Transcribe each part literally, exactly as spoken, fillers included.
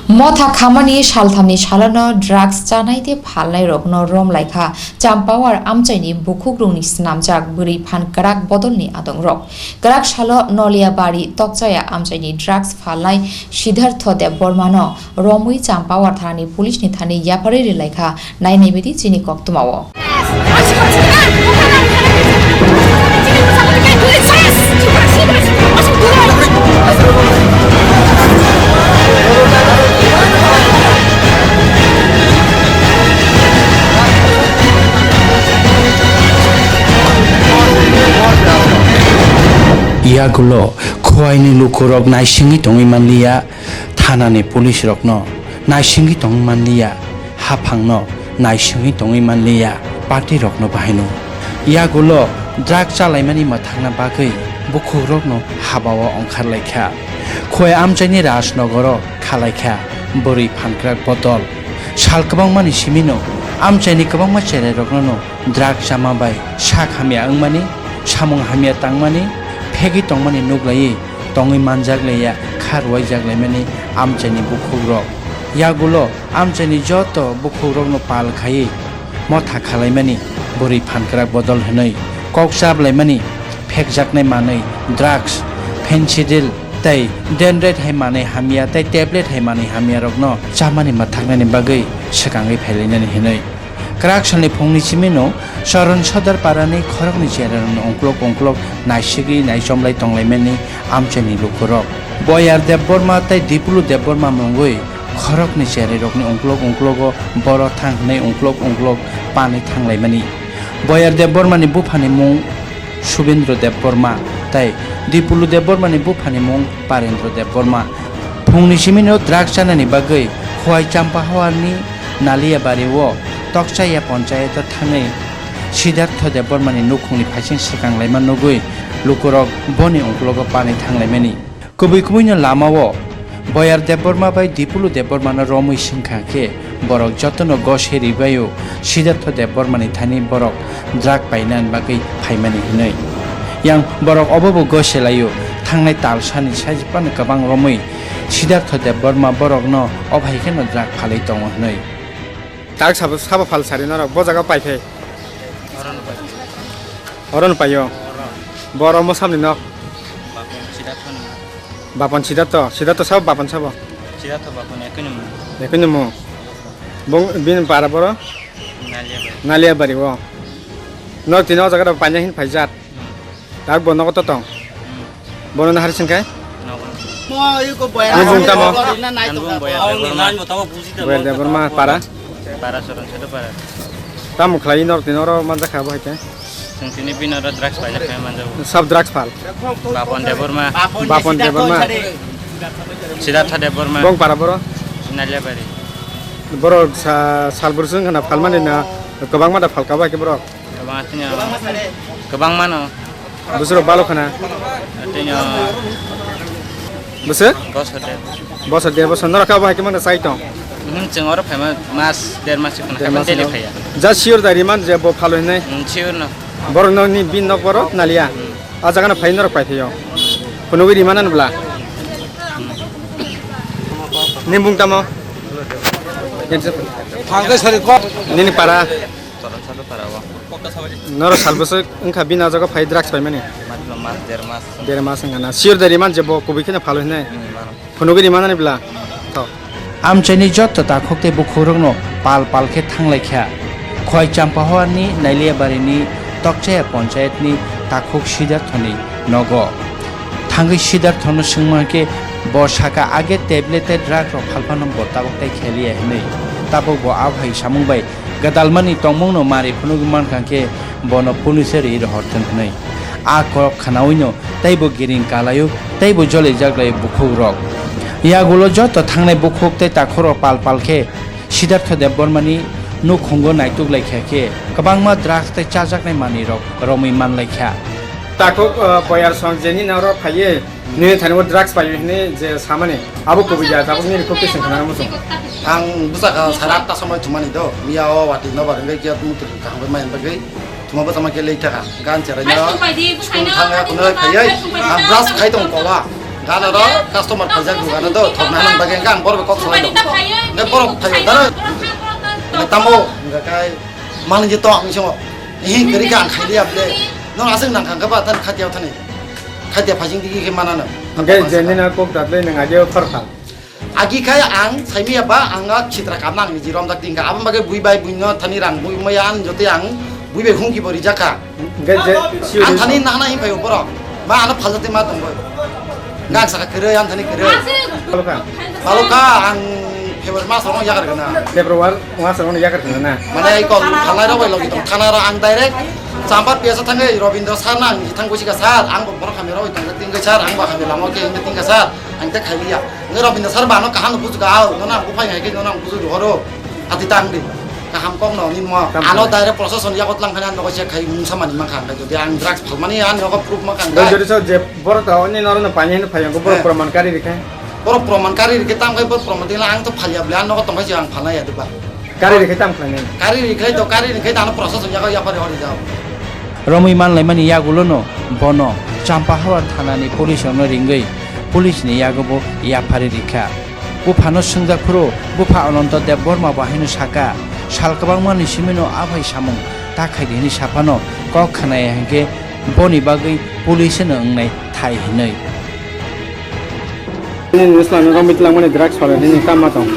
Motha khamani salthamni salono drugs chanai tei phalnairokno romlaikha Champawar amchaini bukhukrokni snamjak bwrwi phan kwrak bodolni adongrok. Kwrak salo Noliabari Tokchaya amchaini drugs phalnai Siddhartho Debbarmano romwi Champawar thanani policeni thani yapharwi rwlaikha. Nainai baidi chini koktwmao. Yagulo Khwaini lukurok naisingwi tongwi manliya, thanani police rokno naisingwi tongwi manliya, haphangno naisingwi tongwi manliya, party rokno bahaino. Yagulo drug chalaimani mwthangna bagwi bukhukrokno habao ongkharlaikha. Khwai amchaini Rajnogoro khalaikha bwrwi phankrak bodol. Sal kwbangmani simino amchaini kwbangma cherairokno drug chama bai sak hamya wngmani, samung hamya tangmani, phegwi tongmani nuklaiwi tongwi manjak laiya kha ruwaijak laimani amchaini bukhukrok. Yagulo amchaini joto bukhukrokno pal khaiwi motha khalaimani bwrwi phankrak bodol hwnwi kok chap laimani phekjaknai manwi drugs, phensidil tei dendrite hai manwi hamya tei tablet hai manwi hamyarokno chamani mwthaknani bagwi swkangwi phailainani hwnwi. Kwrak salni phungni simino Charan Sodar parani khoroknwi cherarokni ungkulok ungkulok naisigwi naichomlai tonglaimani amchaini lukurok. Boyar Debbarma tei Dipulu Debbarma mungwi khoroknwi cherairokni ungkulok ungkulogo boro thang hwnwi ungkulok ungkulok panwi thanglaimani. Boyar Debbarmani buphani mung Subendra Debbarma tei Dipulu Debbarmani buphani mung Parendra Debbarma. Phungni simino drug chanani bagwi Khwai Champahawarni Naliyabario Tokchaya ponchayato thangwi Siddhartho Debbarmani nukhungni phaising swkang laima nugwi lukurok boni ungkulogo panwi thanglaimani. Kubui kubuino lamao Boyar Debbarma bai Dipulu Debbarmano romwi swngkha khe borok jotono gose ribaio Siddhartho Debbarmani thani borok drug painani bagwi phaimani hwnwi. Yang borok obobo gose laio, thangnai talsani saijwphano kwbang romwi Siddhartho Debbarma borokno o hai kheno drug phalwi tongo hwnwi. Tak sabo, sabo phal sari norok bo jaga pai phai. Oro no pai. Oro no paio. Oro. Boro mo samni nok. Bapon Siddhartho no. Bapon Siddhartho, Siddhartho sabo, Bapon sabo. Siddhartho Bapon ekoi no mo. Ekoi no mo. Bong bin para boro. Naliabari. Naliabari o. Nok tino jaga da paina hin paijat. Hmm. Tak bo nogo to tong. Hmm. Bono na hari singkai? Nogo. Ani bung tamo? Ani bung Boyar Debbarma. Boyar Debbarma para? Para Soron Sedo para. Tamo khlai norok tini oro manjakha bo hai khe? Chwng tini bini oro drugs paina khe manjago. Sab drugs pal? Bapon Debbarma. Bapon Debbarma. Siddhartha Debbarma. Bong para boro? Naliabari. Boro sa-, salbur swng khna phalmani na kwbangma da phalka bo hai khe borok? Kwbang tini kwbangma no. Bwswk rok balo khna? Tini bwswk? Bosor de. Bosor de bosor norok kha bo hai khe mano sai tong? Mhm, chwng oro phaima mas, der mas khna. Der khe mas daily no. Phaiya. Ja sure da riman je bo phalo hinai? Mm, sure no. Borok no ni bin nok boro nalia. Mm. A jaga no phai norok pai phaio. Phunugwi rimanan bla. Ni bung tamo? Thangkhe sari kok. Nini para? Choronsado para o. Noro sal bwswk wngkha bini a jaga phai drugs paimani? Matno mas, der mas. Der mas wngkha na. Sure da riman je bo kubui kheno phalo hinai? Hmm, mano. Phunugwi rimanani bla? Tho. Amchaini joto takhuk tei bukhukrokno pal pal khe thanglaikha Khwai Champahawarni Nailiabarini Tokchaya ponchayatni takhuk Siddharthoni nogo. Thangwi Siddharthano swngma khe bo saka age tablet tei drug rok phalphano bo tabuk tei kheliya hinwi. Tabuk bo abo hai samung bai gwdalmani tongmungno mari phunugwi mankha khe bono police-o ri rohor thung hwnwi. A kok khnaui no teibo giring kalaio, teibo jolijak lai bukhuk rok. Yagulo joto thangnai bukhuk tei takhuk rok pal pal khe Siddhartha Debbarmani nukhungo naituk lai kha khe kwbangma drugs tei chajaknai manwi rok romwi man lai kha. Takhuk, uh, boyar song jeni naro phaiye, nini thani o drugs paio hini je samani, abo kubui ya, tabuk nini khuk tising khna muchung. Ang bwsakha sara atta somoi thumani do, miya o wati nobar wngwi kiya mutu kaham bai mai bagwi. Thuma bwsa ma khe lei thaka. Gan cherai no. School thangya kunui phaiwi. Ang brush khai tong kola. Gana ro customer phaijak dukano do, thokna hanang bagwi hwnkhe ang borok kok salai do. Hwnkhe borok phai dano. Tamo hwnkhe kai manwi je to ang songo. Ehe kwrwi khe ang khaidi able. Nong aswk nang kha hwnkhe ba tan khatia thani. Khatia phaising digi khe manano. Hwnkhe je nini kok datle nang age phar kha. Agi khai ang saimiya ba ang a khitra kamna ang niji romjak tingkha. Aboni bagwi bui bai buino thani rang bui maya ang jote ang bui bai hungki bo rijak kha. Hwnkhe je, ang thani nahana him phaio borok. Ma ano phaljak tei ma tongoi. Nang saka kwrwi, ang thani kwrwi. Phalokha? Phalokha ang February mas rok yakargana. February mas rok yakargana na? Mane ai kok phalnai rok bai logi tong thana ro ang direct Champa piyasa thangwi Robindra sir nang thang kuchika sir ang bo borok hamya rok tong tingkha sir ang bo hamya lama khe tingkha sir ang te khailiya. Nge Robindra sir ba ano kaham bujuka au nono ang buphai hai khe nono ang buju rohoro. Ati tang di. Kaham kok no ni mo. Ano direct procession yago tlang phana nogo se khai mungsa mani ma kha. Jodi ang drugs phalmani an nogo proof ma kha. Jodi so je borok to ni noro no pani hin phai ang borok proman kari rikha. Borok proman kari rikha tam khai borok proman dila ang to phalya bla nogo tong khai ang phalna ya diba. Kari rikha tam khai nai. Kari rikha to kari rikha ano procession yago ya pare hori jao. Romwi manlaimani yagulono bono Champahawar thanani police rokno ringwi police ni yago bo yaphari rikha. Buphano swngjak phuru bupha Ananto Debbarma bo haino saka, sal kwbangmani simino a phai samung ta khaidi hwnwi saphano kok khnaya hinkhe boni bagwi police no wngnai thai hinwi. Nini nwsla no romwi twlangmani drugs phalnani tama tong?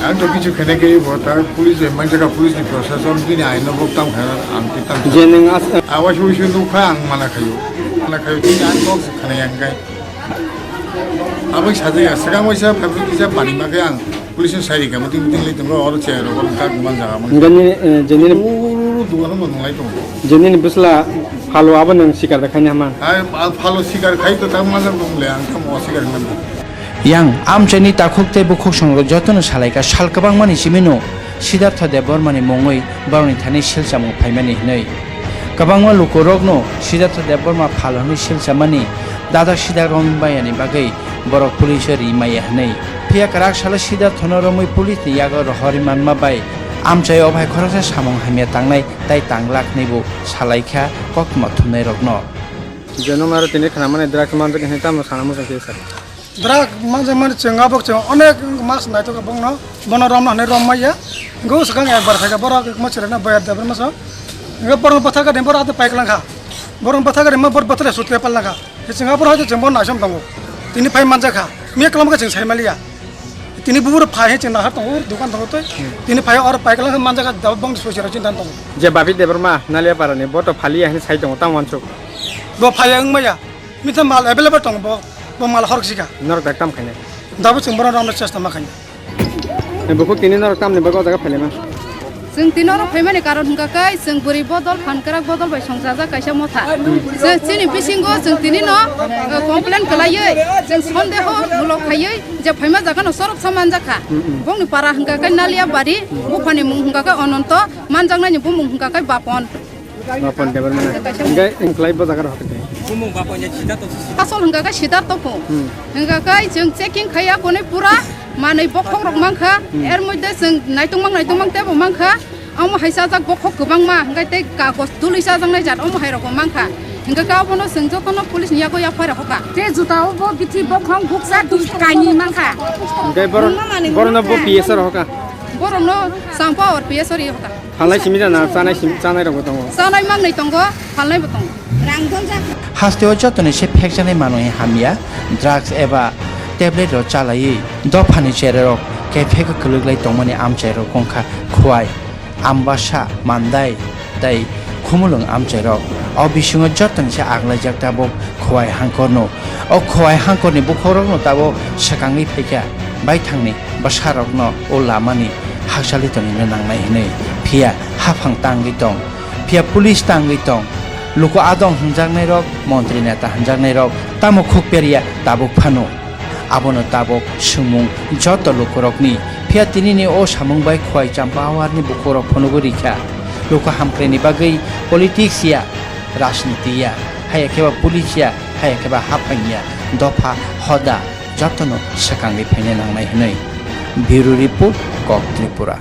Ang to kichu khene khe bo ta police bai manjaka police ni procession bini aino bo tam khana ang ti tam. Je nwng as- Awa sui sui nukha ang mana khayo. Mana khayo tini ang kok khana yang kai. Aboni sajak ya, swkang waisa phaibru kisa pani ma khe ang police ni side kamo ting ting lai tongo, oro chair rok oro kak man jaga man. Hingke nini, eh, je nini, uru dugano bo nunglai tongo. Je nini bwsla phalo abo nwng sikar da khaina hama? Ai, phalo sikar khai to tang manjak nungle, ang tamo sikar nang. Yang amchaini takhuk tei bukhuk songrok jotono salaikha sal kwbangmani simino Siddhartha Debbarmani mungwi borokni thani silchamung phaimani hinwi. Kwbangma lukurokno Siddhartha Debbarma phal hwnwi silchamani dajak sidak romwi mayani bagwi borok police-o ri maya hwnwi. Phiya kwrak salo Siddharthano romwi police-ni yago rohorwi manma bai amchaio ophai khoroksa samung hamya tangnai tei tanglak hwnwibo salaikha koktwma thumnairokno. Je nwng aro tini khnamani drugs manjak hwnwi tamo sana muchung khe sir? Drug manjakmani chwng abo chwng onek mas naithok bongno, bono romno hwnwi rom maya. Go swkang ekbar phaikha borok ekma chwraino bayar da borok masa. Go borok bwthakha de borok ate paiklang kha. Borok bwthakha de ma borok bwthale sut kepal langkha. Chwng abo hai chwng bono naisom tongo. Tini phai manjakha. Miya kwlamo khe chwng sai maliya. Tini bubur phai he chwng nahar tongo, dukan tongo tei. Tini phai oro paiklang khe manjakha da bong soi soi chinta tongo. Je Babi Debbarma Naliaparani bo to phaliya hwnwi sai tongo tamo wansuk. Bo phaiya wng maya. Mitha mal available tongo bo. Bo mal horok sika. Norok dak tam khainai. Dabo chwng bono romna chesta ma khainai. Bukhuk tini norok tamni bagwi o jaga phailaima? Chwng tini norok phaimani karon hwnkha khe chwng bwrwi bodol phan kwrak bodol bai songchajak kaisa motha. Chwng chini bisingo chwng tini no, eh, complain kwlaiwi chwng sondeho mulok khaiwi je phaima jaga no sorok sa manjakha. Bongni para hwnkha khe Naliabari, buphani mung hwnkha khe Ononto, manjaknai ni bumung hwnkha khe Bapon. Bapon Debbarma. Hingke hingklai bo jaga rok hokhe. Asol hingka khe Siddhartho pho. Hmm. Hingka khe chwng checking khaiya konwi pura manwi bokhok rok mankha. Hmm. Er moddhe chwng naitongmang naitongmang tebo mankha. Amo hai sajak bokhok kwbangma, hingke tei kagoj tului chajaknai jat omo hai rokbo mankha. Hingke khe abono chwng jotono police ni yago yaphai rok hoka. Tei juta o bo bithi bokhong buksa dui kainwi mankha. Hingke boro-, borono bo P S R hoka. Borokno Champa or P S R hoka. Phalnai simi jana, chanai simi, chanai rokbo tongo. Chanai mangnwi tongo, phalnaibo tongo. Rang donjak. Hasteo jotoni se phekjaknai manwi hamya, drugs eba tablet rok chalaiwi dophani chererok kephego kwlwklai tongmani amchairok wngkha Khowai, Ambasa, Mandai tei Khumulwng amchairok. O bisingo jotoni se aglaijak tabuk Khowai hangkorno. O Khowai hangkorni bukhukrokno tabuk swkangwi phaikha, baithangni bwsarokno o lamani hakchali tongwino nangnai hwnwi, phiya haphang tangwi tong, phiya police tangwi tong, luku adong hwnjaknairok, montri neta hwnjaknairok tamo khuk perya tabuk phano. Abono tabuk swngmung joto lukurokni, phiya tinini o samung bai Khowai Champahawarni bukhukrok phunugwi rikha. Luku hamkraini bagwi politics ya, rajniti ya, haiya kheba police ya, haiya kheba haphang ya, dopha, hoda, jotono swkangwi phaina nangnai hwnwi. Bureau Report, Kok Tripura.